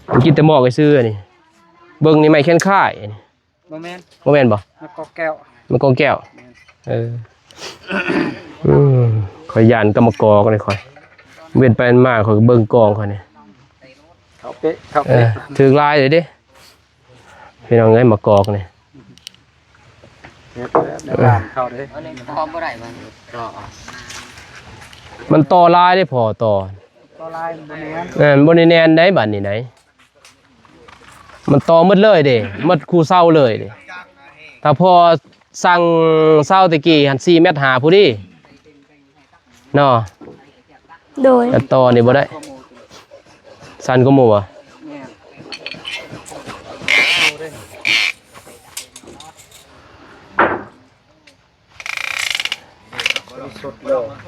ມັນກິນແຕ່ໝອກຊື່ໆ ອັນນີ້ ເບິ່ງນີ້ໄມ້ແຂນຄ້າຍ ອັນນີ້ ບໍ່ແມ່ນ ບໍ່ແມ່ນບໍ່? ມັນກໍແກ້ວ ມັນກໍແກ້ວ ແມ່ນ ເອີ ອືມ ຂ້ອຍຢ້ານກັບໝາກກອກນີ້ ຂ້ອຍ ເວັ້ນໄປເວັ້ນມາ ຂ້ອຍກໍເບິ່ງກອງຂ້ອຍນີ້ ເຂົ້າເປະ ເຂົ້າເປະ ເອີ ຖືກຫຼາຍເລີຍເດ້ ພີ່ນ້ອງເອີຍ ໝາກກອກນີ້ ເຮັດແບບໃນບ້ານເຂົາເດ້ ອັນນີ້ມັນຕໍ່ບໍ່ໄດ້ມັນ ມັນຕໍ່ຫຼາຍເດ້ພໍ່ ຕໍ່ ຕໍ່ຫຼາຍມັນບໍ່ແໜ້ນ ເອີ ມັນບໍ່ໄດ້ແໜ້ນໃດ໋ ບາດນີ້ໃດ໋ ມັນຕໍ່ໝົດເລີຍເດ້ ໝົດຄູ່ເສົາເລີຍເດ້ ຖ້າພໍ ສັ່ງເຊົາແຕ່ກີ້ຫັ້ນ ສີ່ແມັດຫ້າພໍດີເນາະ. ໂດຍ ແຕ່ຕໍ່ນີ້ບໍ່ໄດ້ ສັ້ນກວ່າໝູ່ບໍ່? ແມ່ນ.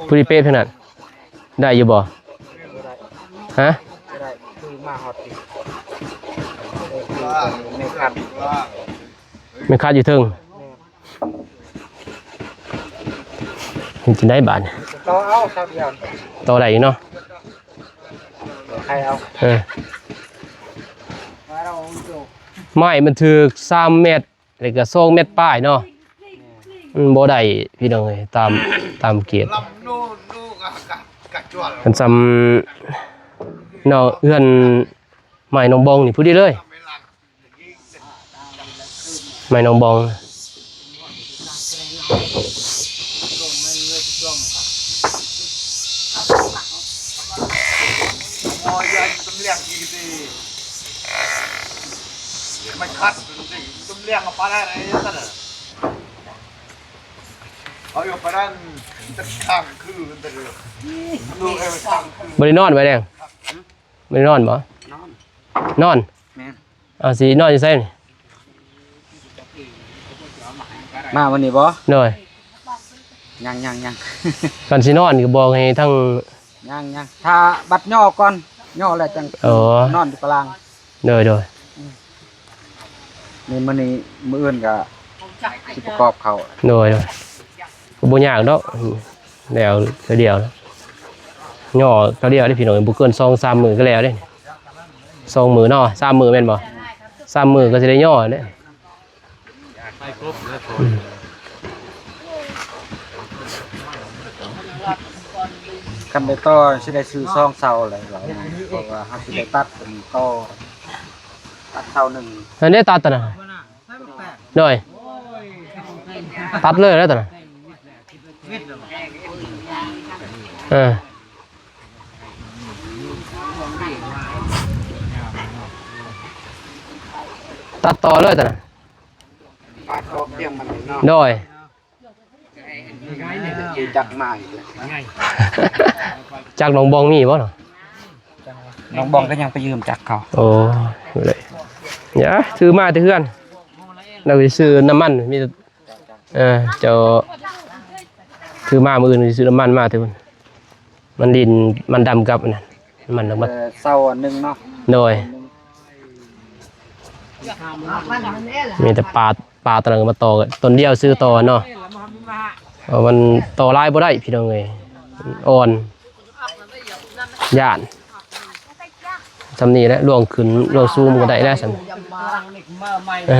ຜູ້ທີ່ເປະເທົ່ານັ້ນ ໄດ້ຢູ່ບໍ່? ບໍ່ໄດ້ ຮະ? ບໍ່ໄດ້ ຄືມາຮອດນີ້ ແມ່ນຄັນ ແມ່ນຄັນຢູ່ເທິງ ແມ່ນ. ເຮັດຈັ່ງໃດບາດນີ້? ຕໍ່ເອົາ ເສົາດຽວ ຕໍ່ໄດ້ຢູ່ເນາະ ໃຫ້ເອົາ ເອີ ໄມ້ມັນຖືກສາມແມັດ ແລ້ວກໍສອງແມັດປາຍເນາະ ມັນບໍ່ໄດ້ພີ່ນ້ອງເອີຍ ຕາມ ຕາມເກດ ຄັນສ່ຳເນາະ ເຮືອນໄມ້ນ້ອງບອງນີ້ພໍດີເລີຍ ໄມ້ນ້ອງບອງ. ບໍ່ໄດ້ນອນໄວ້ແດງ ບໍ່ໄດ້ນອນບໍ່? ນອນ ນອນ ແມ່ນ. ເອົາ ຊິນອນຢູ່ໃສນີ້? ມາມື້ນີ້ບໍ່? ໂດຍ ຍັງໆໆ ກ່ອນຊິນອນກໍບອກໃຫ້ທັງ ຍັງໆ ຖ້າບັດຍໍກ່ອນ ຍໍແລ້ວຈັ່ງ ເອີ ນອນຢູ່ຕາລາງ ໂດຍໆ ອືມ ນີ້ມື້ນີ້ ມື້ອື່ນກໍຊິປະກອບເຂົ້າ ໂດຍໆ ກໍບໍ່ຍາກດອກ ແລ້ວເທື່ອດຽວ ຍໍເທື່ອດຽວເດ້ພີ່ນ້ອງ ບໍ່ເກີນສອງສາມມື້ກໍແລ້ວເດ້ ສອງມື້ເນາະ ສາມມື້ແມ່ນບໍ່? ສາມມື້ກໍຊິໄດ້ຍໍແຫຼະ ອືມ ຄັນໄດ້ຕໍ່ຊິໄດ້ຊື້ສອງເສົາແຫຼະ ເພາະວ່າເຮົາຊິໄດ້ຕັດອັນຕໍ່ ຕັດເສົາໜຶ່ງ ອັນນີ້ຕັດຕົວນັ້ນ ໂດຍ ຕັດເລີຍແຫຼະຕົວນັ້ນ ເອີ ຕັດຕໍ່ເລີຍຕົວນັ້ນ ຕັດອອກຕຽງມັນເນາະ ໂດຍ ຈັກມາອີກແລ້ວ ຈັກໜອງບອງມີບໍ່ເນາະ? ໜອງບອງກໍຍັງໄປຢືມຈັກເຂົາ ໂອ້ ເລີຍ ຢ່າ ຖືມາແຕ່ເຮືອນ ແລ້ວໄປຊື້ນ້ຳມັນ ມີ ເອີ ເຈົ້າຖືມາ ມື້ອື່ນຊິຊື້ນ້ຳມັນມາແຕ່ພຸ້ນ ມັນດິນ ມັນດຳກັບອັນນັ້ນ ມັນດຳກັບ ເອີ ເສົາອັນໜຶ່ງເນາະ ໂດຍ ມີແຕ່ປາ ປາຕົວນັ້ນກໍມາຕໍ່ກັນ ຕົ້ນດຽວຊື້ຕໍ່ເນາະ ເພາະມັນຕໍ່ຫຼາຍບໍ່ໄດ້ພີ່ນ້ອງເອີຍ ອ່ອນ ຢ້ານ ຊ່ຳນີ້ແຫຼະ ລ່ວງຂຶ້ນລ່ວງສູງມັນກໍໄດ້ແລ້ວຊ່ຳ ເອີ ເອີ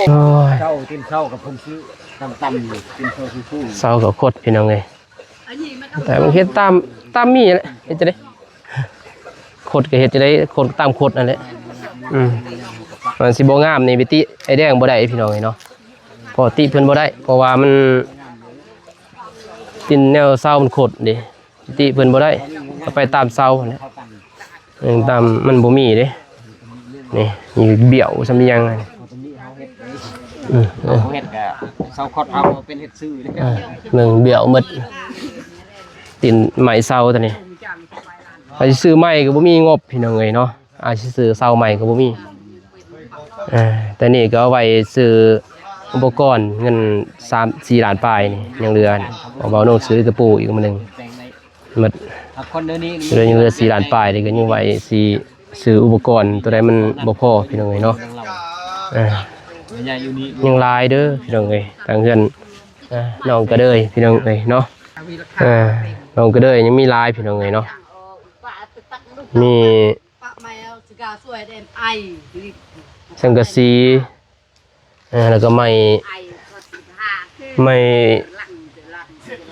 ໂອ້ຍ ເສົາຕີນເສົາກັບຜົມຊື້ ຕ່ຳໆ ຕີນເສົາສູງໆ ເສົາກໍຄົດພີ່ນ້ອງເອີຍ ແຕ່ມັນເຮັດຕາມ ຕາມມີແຫຼະ ເຮັດຈັ່ງໃດ ຄົດກໍເຮັດຈັ່ງໃດ ຄົດຕາມຄົດນັ້ນແຫຼະ ອືມ ມັນຊິບໍ່ງາມນີ້ ໄປຕິໄອ້ແດງບໍ່ໄດ້ພີ່ນ້ອງເອີຍເນາະ ເພາະຕິເພິ່ນບໍ່ໄດ້ ເພາະວ່າມັນ ຕີນແນວເສົາມັນຄົດເດ້ ຕິເພິ່ນບໍ່ໄດ້ ກໍໄປຕາມເສົາຫັ້ນແຫຼະ ເອີ ຕາມ ມັນບໍ່ມີເດ້ ນີ້ມີບ້ຽວຊ່ຳອີ່ຫຍັງ ອືມ ເອີ ເຮົາເຮັດກະເສົາຄອດເຮົາເປັນເຮັດຊື່ເດ້ ເອີ ເບິ່ງບ້ຽວໝົດ ຕີນໄມ້ເສົາຕົວນີ້ ໄປຊື້ໃໝ່ກໍບໍ່ມີງົບພີ່ນ້ອງເອີຍເນາະ ອາດຊິຊື້ເສົາໃໝ່ກໍບໍ່ມີ ເອີ ແຕ່ນີ້ກໍເອົາໄວ້ຊື້ອຸປະກອນ ເງິນສາມສີ່ລ້ານປາຍນີ້ຍັງເຫຼືອ ເອົາເບົາໂນດຊື້ຕະປູອີກມື້ໜຶ່ງ ໝົດ ເຫຼືອ ຍັງເຫຼືອສີ່ລ້ານປາຍນີ້ ກໍຍັງໄວ້ຊິຊື້ອຸປະກອນ ຕົວໃດມັນບໍ່ພໍພີ່ນ້ອງເອີຍເນາະ ເອີ ຍັງຫຼາຍເດີພີ່ນ້ອງເອີຍ ທາງເຮືອນ ເອີ ນ້ອງກະເດີຍພີ່ນ້ອງເອີຍເນາະ ເອີ ນ້ອງກະເດີຍຍັງມີຫຼາຍພີ່ນ້ອງເອີຍເນາະ ມີ ສັງກະສີ ເອີ ແລ້ວກໍໄມ້ ໄມ້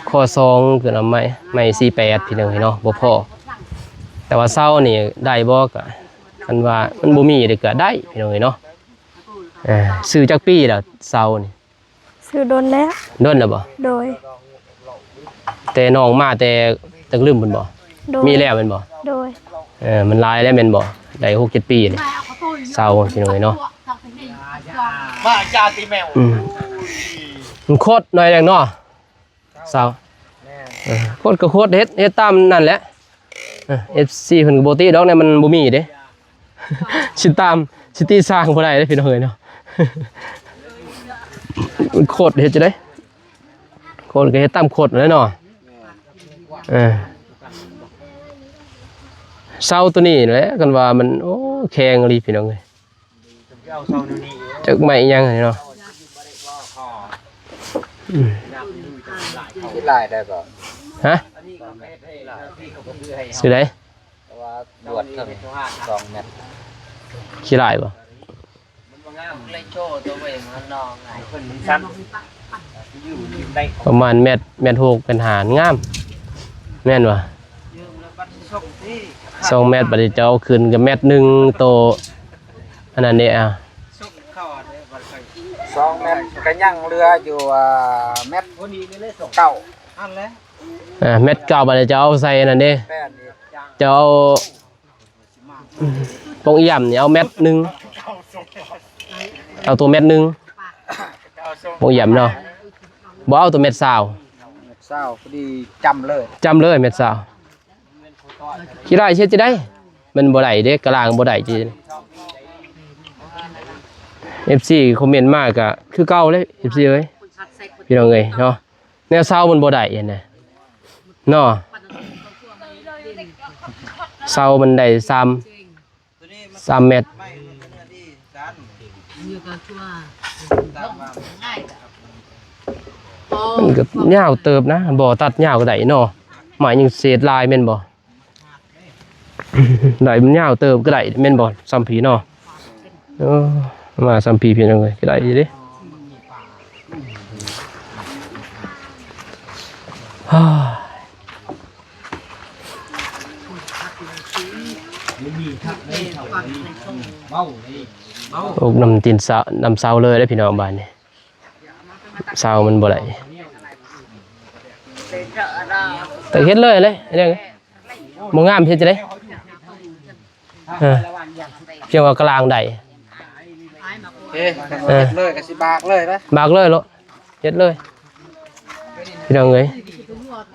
ຂໍ້ສອງ ເກີນວ່າໄມ້ ໄມ້ສີ່ແປດ ພີ່ນ້ອງເອີຍເນາະ ບໍ່ພໍ ແຕ່ວ່າເສົານີ້ໄດ້ບໍ່ ກະ ຄັນວ່າມັນບໍ່ມີເດ້ ກະໄດ້ພີ່ນ້ອງເອີຍເນາະ ເອີ ຊື້ຈັກປີແລ້ວເສົານີ້? ຊື້ດົນແລ້ວ ດົນແລ້ວບໍ່? ໂດຍ ແຕ່ນ້ອງມາແຕ່ ແຕ່ລຶ້ມພຸ້ນບໍ່? ໂດຍ ມີແລ້ວແມ່ນບໍ່? ໂດຍ ເອີ ມັນຫຼາຍແລ້ວແມ່ນບໍ່? ໄດ້ຫົກເຈັດປີແລ້ວ ເຊົາ ພີ່ນ້ອງເອີຍເນາະ. ມາຈາຕິແມວ ອືມ ມັນໂຄດໜ້ອຍໜຶ່ງເນາະ ເຊົາ. ແມ່ນ ເອີ ໂຄດກໍໂຄດ ເຮັດ ເຮັດຕາມນັ້ນແຫຼະ. ເອີ ເອັຟຊີ ເພິ່ນກໍບໍ່ຕິດອກແນວມັນບໍ່ມີເດ້. ຊິຕາມ ຊິຕິຊ່າງບໍ່ໄດ້ເດ້ພີ່ນ້ອງເອີຍເນາະ. ໂຄດເຮັດຈັ່ງໃດ? ໂຄດກໍເຮັດຕາມໂຄດນັ້ນແຫຼະເນາະ. ເອີ ເສົາໂຕນີ້ແຫຼະ ຄັນວ່າມັນ ໂອ້ ແຂງອີ່ຫຼີພີ່ນ້ອງເອີຍ. ຈັກໄມ້ອີ່ຫຍັງນີ້ເນາະ. ອືມ ຂີ້ລາຍໄດ້ບໍ່? ຮະ? ຊິໄດ້? ແຕ່ວ່າລວດເຖິງສອງແມັດ. ຂີ້ລາຍບໍ່? ປະມານແມັດ ແມັດຫົກ ແມັດຫ້າ ງາມ ແມ່ນບໍ່? ສອງແມັດ ບັດນີ້ເຈົ້າເອົາຂຶ້ນກໍແມັດໜຶ່ງໂຕ ອັນນັ້ນເດ້. ອ່າ ສອງແມັດກໍຍັງເຫຼືອຢູ່ ອ່າ ແມັດເກົ້າ ຫັ້ນແຫຼະ. ອ່າ ແມັດເກົ້າ ບັດນີ້ເຈົ້າເອົາໃສ່ອັນນັ້ນເດ້. ແມ່ນ ເຈົ້າເອົາ ປ່ອງຢ້ຽມນີ້ເອົາແມັດໜຶ່ງ ເອົາຕົວແມັດໜຶ່ງ ປ່ອງຢ້ຽມເນາະ. ບໍ່ເອົາຕົວແມັດຊາວ ແມັດຊາວ ພໍດີຈຳເລີຍ ຈຳເລີຍແມັດຊາວ. ຂີ້ລາຍເຮັດຈັ່ງໃດ? ມັນບໍ່ໄດ້ເດ້ ກະລາງບໍ່ໄດ້. ເອັຟຊີ ຄອມເມັນມາກະຄືເກົ່າເລີຍ ເອັຟຊີ ເອີຍ ພີ່ນ້ອງເອີຍເນາະ. ແນວເສົາມັນບໍ່ໄດ້ຫັ້ນນະເນາະ. ເສົາມັນໄດ້ສາມ ສາມແມັດ. ມັນກໍຍາວເຕີບນະ ບໍ່ຕັດຍາວກໍໄດ້ເນາະ. ໄມ້ຍັງເສດຫຼາຍແມ່ນບໍ່? ໄດ້ມັນຍາວເຕີບກໍໄດ້ແມ່ນບໍ່? ສ່ຳພີເນາະ. ເອີ ມາສ່ຳພີພີ່ນ້ອງເອີຍ ກໍໄດ້ຢູ່ເດ້. ໂອ້ ນ້ຳຕີນສາ ນ້ຳເສົາເລີຍເດ້ພີ່ນ້ອງ ບາດນີ້. ເສົາມັນບໍ່ໄດ້ ແຕ່ເຮັດເລີຍແຫຼະ ເຮັດຫຍັງບໍ່ງາມເຮັດຈັ່ງໃດ? ເອີ ພຽງວ່າກະລາງໄດ້. ເອີ ເຮັດເລີຍກໍຊິບາກເລີຍນະ ບາກເລີຍໂລດ ເຮັດເລີຍພີ່ນ້ອງເອີຍ.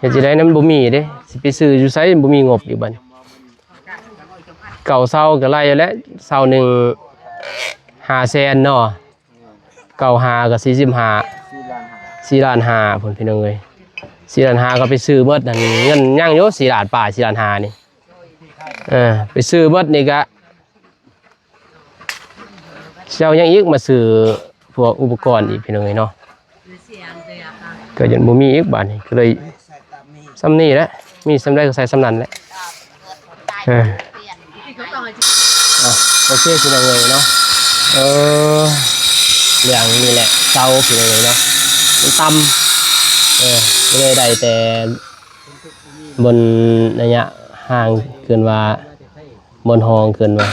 ເຮັດຈັ່ງໃດ ມັນບໍ່ມີເດ້ ຊິໄປຊື້ຢູ່ໃສ ບໍ່ມີງົບອີກບັດນີ້. ເກົ້າເສົາກໍໄລ່ແລ້ວ ເສົາໜຶ່ງຫ້າແສນເນາະ. ເກົ້າຫ້າກໍສີ່ສິບຫ້າ ສີ່ລ້ານຫ້າ ສີ່ລ້ານຫ້າພຸ້ນພີ່ນ້ອງເອີຍ. ສີ່ລ້ານຫ້າກໍໄປຊື້ເບິດຫັ້ນ ເງິນຍັງຢູ່ສີ່ລ້ານປາຍ ສີ່ລ້ານຫ້ານີ້. ເອີ ໄປຊື້ເບິດນີ້ກະຊິເອົາຫຍັງອີກມາຊື້ພວກອຸປະກອນອີກພີ່ນ້ອງເອີຍເນາະ. ກໍຍັງບໍ່ມີອີກບາດນີ້ ກໍເລີຍ ສ່ຳນີ້ແຫຼະ ມີສ່ຳໃດກໍໃສ່ສ່ຳນັ້ນແຫຼະ. ເອີ ອ່ະ ໂອເຄພີ່ນ້ອງເອີຍເນາະ. ເອີ ເລື່ອງນີ້ແຫຼະ ເສົາພີ່ນ້ອງເອີຍເນາະ ມັນຕ່ຳ ເອີ ກໍເລີຍໄດ້ແຕ່ ບ່ອນໄລຍະຫ່າງເກີນວ່າ ບ່ອນຮອງເກີນວ່າ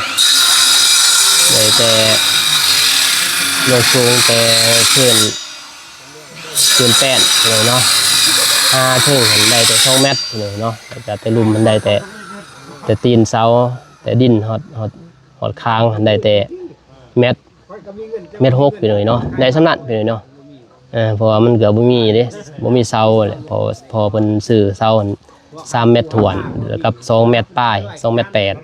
ໄດ້ແຕ່ຍົກສູງແຕ່ພື້ນ ພື້ນແປ້ນເລີຍເນາະ ຫາເທິງຫັ້ນໄດ້ແຕ່ສອງແມັດເລີຍເນາະ. ແລ້ວກໍແຕ່ລຸ່ມຫັ້ນໄດ້ແຕ່ ແຕ່ຕີນເສົາ ແຕ່ດິນຮອດ ຮອດ ຮອດຄາງຫັ້ນໄດ້ແຕ່ແມັດ ແມັດຫົກພີ່ນ້ອງເອີຍເນາະ ໄດ້ສ່ຳນັ້ນພີ່ນ້ອງເອີຍເນາະ. ເອີ ເພາະວ່າມັນກໍບໍ່ມີເດ້ ບໍ່ມີເສົາແຫຼະ ເພາະ ເພາະເພິ່ນຊື້ເສົາຫັ້ນສາມແມັດຖ້ວນ ແລ້ວກັບສອງແມັດປາຍ ສອງແມັດແປດ.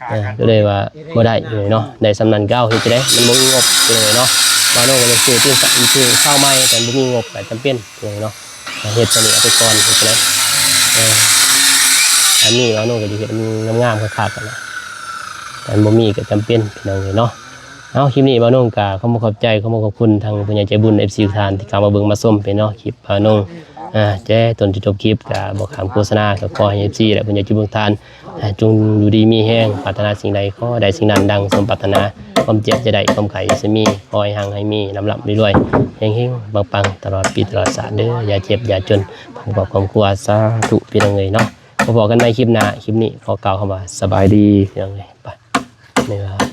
ເອີ ກໍເລີຍວ່າບໍ່ໄດ້ພີ່ນ້ອງເນາະ ໄດ້ສ່ຳນັ້ນກໍເອົາ ເຮັດຈັ່ງໃດ ມັນບໍ່ມີງົບພີ່ນ້ອງເອີຍເນາະ. ບ່າວໂນກໍຢາກຊື້ຕີນ ຊື້ເສົາໃໝ່ ແຕ່ບໍ່ມີງົບກໍຈຳເປັນພີ່ນ້ອງເນາະ. ເຮັດສ່ຳນີ້ເອົາໄປກ່ອນ ເຮັດຈັ່ງໃດ ເອີ ອັນນີ້ບ່າວໂນກໍຈະເຮັດໃຫ້ມັນງາມໆຄັກໆຫັ້ນແຫຼະ ແຕ່ບໍ່ມີກໍຈຳເປັນພີ່ນ້ອງເອີຍເນາະ. ເອົາ ຄລິບນີ້ບ່າວໂນກໍຂໍຂອບໃຈ ຂໍຂອບຄຸນທາງຜູ້ໃຫຍ່ໃຈບຸນ ເອັຟຊີ ທຸກທ່ານທີ່ເຂົ້າມາເບິ່ງມາຊົມເນາະ ຄລິບບ່າວໂນ ອ່າ ແຈະຈົນຈະຈົບຄລິບ ກໍບໍ່ຂ້າມໂຄສະນາ ກໍຂໍໃຫ້ ເອັຟຊີ ແລະ ຜູ້ໃຫຍ່ໃຈບຸນທຸກທ່ານ ຈົ່ງຢູ່ດີມີແຮງ ປາດຖະໜາສິ່ງໃດຂໍໃຫ້ໄດ້ສິ່ງນັ້ນດັ່ງສົມປາດຖະໜາ ຄວາມເຈັບຢ່າໄດ້ ຄວາມໄຂ້ຢ່າມີ ຂໍໃຫ້ຮັ່ງໃຫ້ມີ ລ່ຳໆລວຍໆ ເຮັງໆປັງໆ ຕະຫຼອດປີຕະຫຼອດຊາດເດີ້ ຢ່າເຈັບຢ່າຈົນ ພວກຄອບຄົວ ສາທຸ ພີ່ນ້ອງເອີຍເນາະ. ພໍ້ກັນໃໝ່ຄລິບໜ້າ ຄລິບນີ້ຂໍກ່າວຄຳວ່າສະບາຍດີ ພີ່ນ້ອງເອີຍ ໄປ ບາຍບາຍ.